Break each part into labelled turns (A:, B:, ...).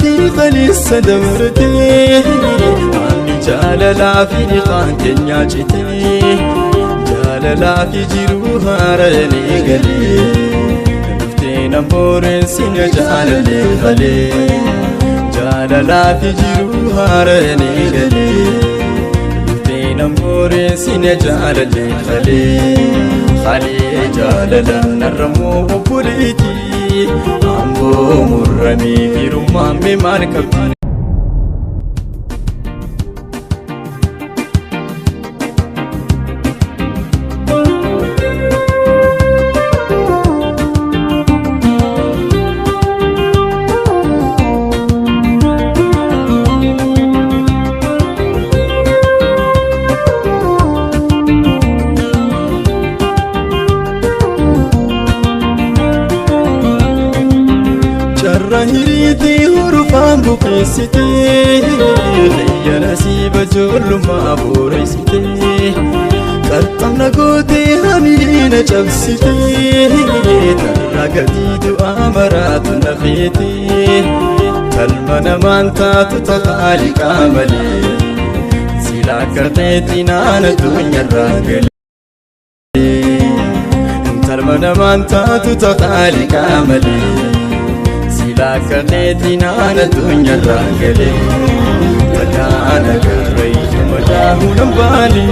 A: Duutii kaleessa dabartee Aanni jaalalaa fi dhiqaan keenyaa citee Jaalalaa fi jiruu haaraan eegalee Dhuftee nan booressine jaalallee malee Jaalalaa fi jiruu haaraan eegalee Dhuftee nan booressine jaalallee malee Halee jaalala narra moo obboleetii Amboo murramee firummaan mee maal qabdi? Carra hiriitii hurufaan buqeessitee Xiyya nasiiba ijoollummaa booreessitee Qarxamna gootee hamilee na cabsitee Tarraa gatii du'aa maraatu na feetee Talma namaan taatu taqaaliqaa malee Sila akka keetii naana addunyaarraa galee Talma namaan taatu taqaaliqaa malee Sila akka keetii naana addunyaarraa galee Madaana garrayyuu madaahuu nan baane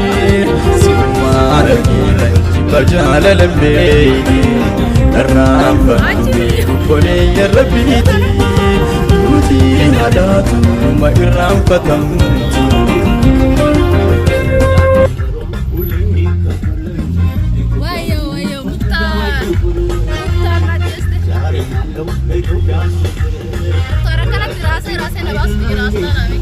A: Silumaan argeera jibba jaalala hin beekne Narraan banamee obboleeyyan rabbiiti Duutiin haadhaatu ma irraanfatamtu.
B: Wayo wayo Muktaar. Muktaar na jeeste. Muktaar akkanatti raasee raasee na baasu jira asxaa naami.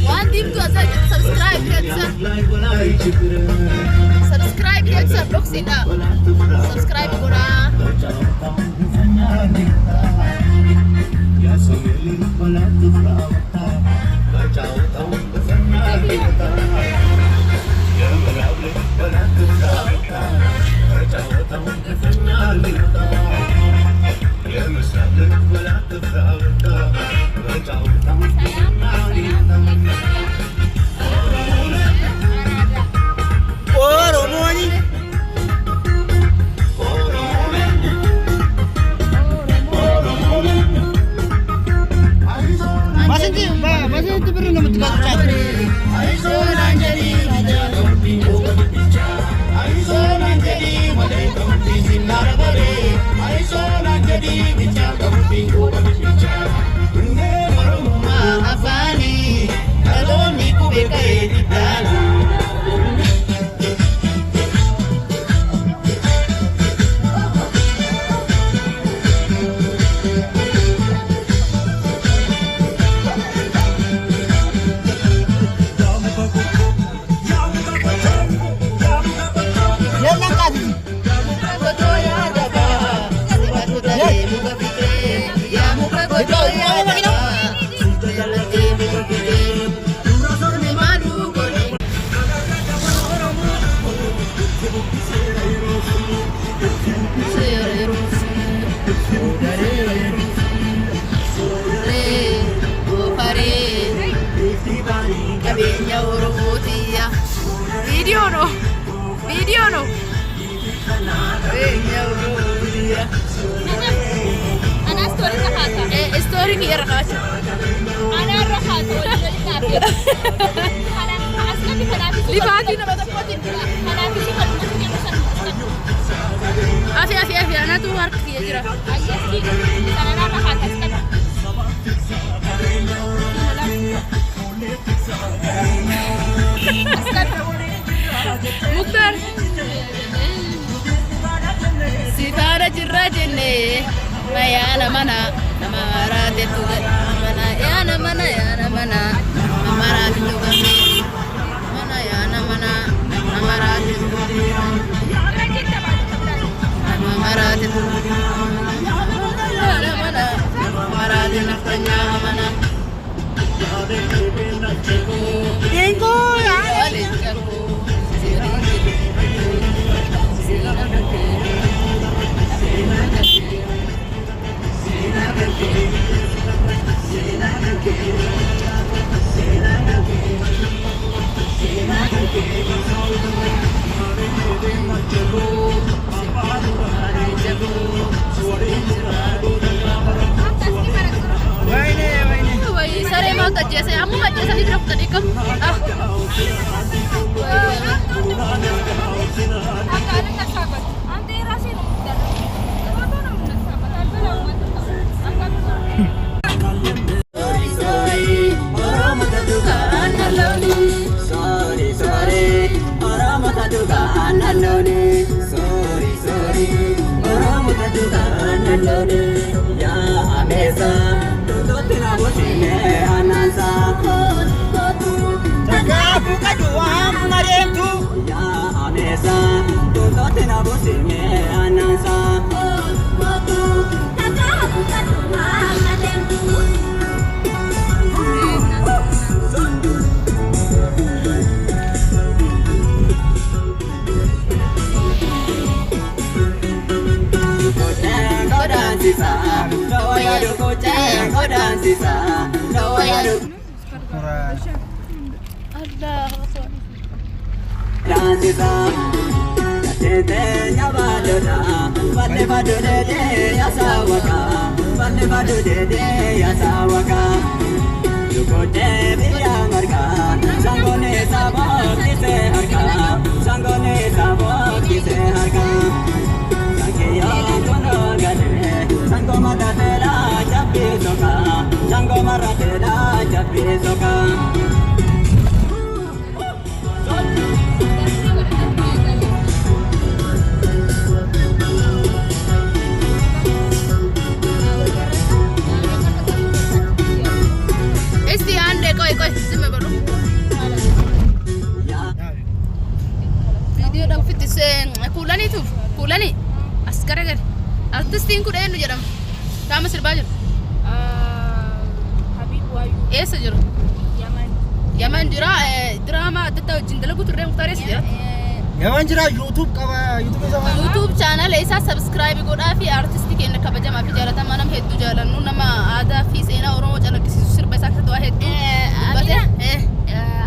B: Waan diimtuu asirra jirtu subscribe jedhu subscribe jedhu dhoksiidha. Subscribe godhaa.
C: Oromooni. Masinti birri namatti kaasuchaa. Yellan kaasisi.
B: Qabeenya Oromootiya. Viidiyoo no. Viidiyoo no. Qabeenya Oromootiya.
D: Anaa istoorii irra haata.
B: Istoorii kiyya irra kaa'achu.
D: Anaa irra haata waliin waliin dhaabee. Asirratti kanaafis.
B: Lifaatii nama tokkootiin.
D: Kanaafis kan uummata keenya sana as
B: Afi afi afi anatu harka kiyya jira.
D: Ayyatti sana irra haata as qabdu.
B: Muktaar. Si faana jirra jennee yaana mana nama maraatetu mana yaana mana yaana mana nama maraatetu gamme mana yaana mana nama maraatetu nama maraatetu yaana mana nama maraate naftanyaa mana. Ajjeese ammuma ajjeesanii bira kutanii qabu.
A: Sorry, sorry, Oromo taduga annaloni. Sorry, sorry, Oromo taduga annaloni. Ya amesa, tututti na bosine anansa.
C: Takaafu qadu amma deemtu.
A: Ya amesa, tututti na bosine anansa. Godansisa, dawa ya dukoche, godansisa, dawa ya Dansisa. Tete nyabadoda, balle badodede yasawaka, balle badodede yasawaka. Dukoche biya marga, sangone sabo kise harka, sangone sabo kise harka. Sangiyo kono gale, sango maratela japi soka, sango maratela japi soka.
B: Isti ande qoy qoy zim በሉ viidiyoo ofitti kuulaniituuf kuulanii as garagale artistiin kun eenyu jedhama qaama sirbaa jiru
D: Habib Wayu
B: eessa jiru
D: Yaman.
B: Yaman jira diraamaa adda addaa wajjin dalagu turree Muktaar eessa jira
C: Yaman jira YouTube qaba YouTube isa waan.
B: YouTube channel isaa subscribe godhaa fi artistii keenya kabajamaa fi jaalatamaa nama hedduu jaalannu nama aadaa fi seenaa Oromoo calaqqisiisu sirba isaa keessatti waa hedduu dubbate.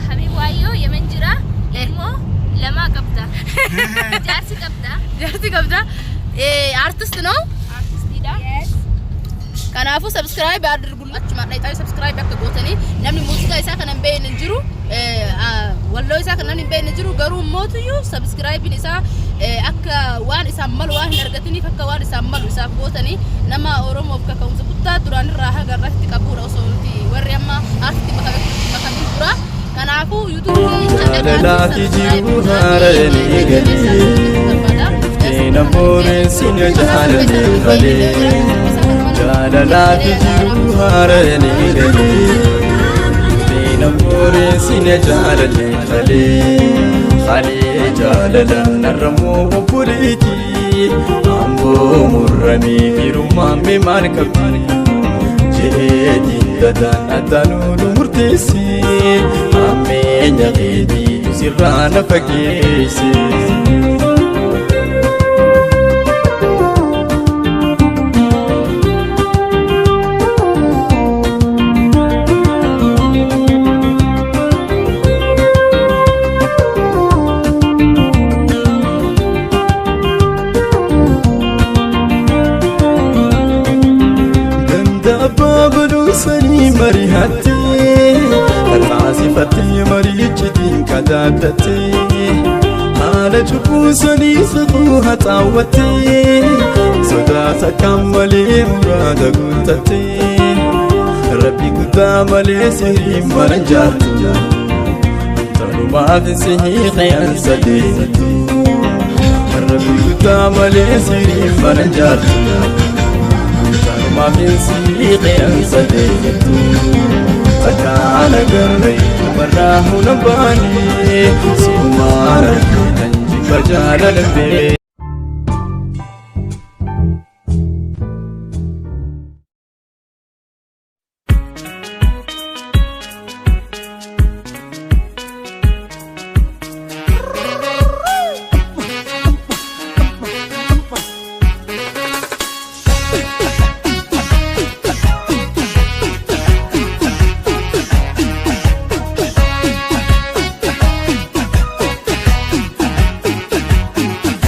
D: Habib Wayu Yaman jira. Ilmoo lama qabda. Jaarsi qabda.
B: Jaarsi qabda. Artist no?
D: Artistiidha.
B: Kanaafuu subscribe አድርጉ achumaan dhayxaa subscribe akka gootanii namni muuziqaa isaa kana hin beekne hin jiru walloo isaa kana namni hin beekne hin jiru garuu mootuyyuu subscribe isaa akka waan isaan malu waan hin argatiniif akka waan isaan malu isaaf gootanii nama Oromoof kaka'umsa guddaa duraan irraa haga irratti qabuudha osoo nuti warri amma aartitti makamin dura. Kanaafuu YouTube
A: Jaalalaati jiru haaranii galee, Iftiin ambooreen jaalallee malee. Jaalalaati jiru haaranii galee, Iftiin ambooreen jaalallee malee. Halee jaalala narramoo obboleetii, Amboo murramee firummaan mee maal qabdi? Jeetiin gataan attaanuu nu murteessi, Ammeenya keetii sirraa na fageessi. Ganda abbaa badhuusanii mari'attee, Tarkaansifattee mariichitiin kadaaddattee, Haala cubbuusanii safuu haxaawwattee, Sodaata kan malee muraada guuttattee, Rabbi guddaa malee sihiriin mana jaartu, Tanumaaf sihii qe'ansa deemtu. Rabbi guddaa malee sihiriin mana jaartu, Tanumaaf sihii qe'ansa deemtu. Takkaana garree barraa huna baanee, Sumaara kan jibba jaalala bee.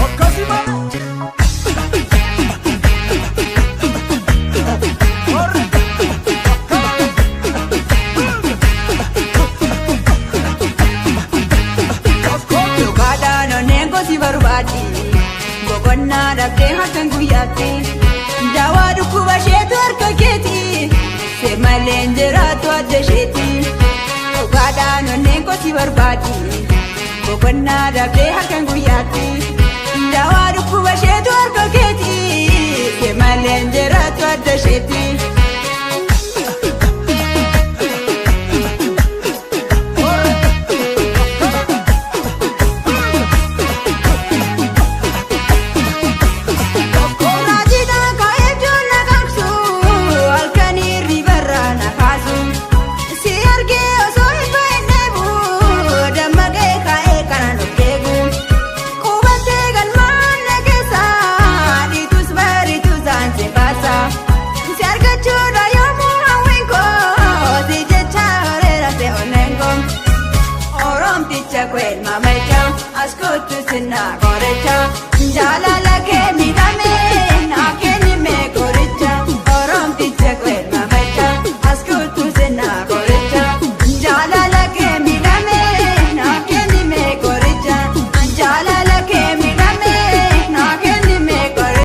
C: Akkas.
E: barbaadi. Boqonnaa dhabdee halkan guyyaatti. Daawaa dhukkuba isheetu harka keeti. Se malee hin jiraattu adda isheeti. Dhugaadhaan onneen koo si barbaadi. Boqonnaa dhabdee halkan guyyaatti.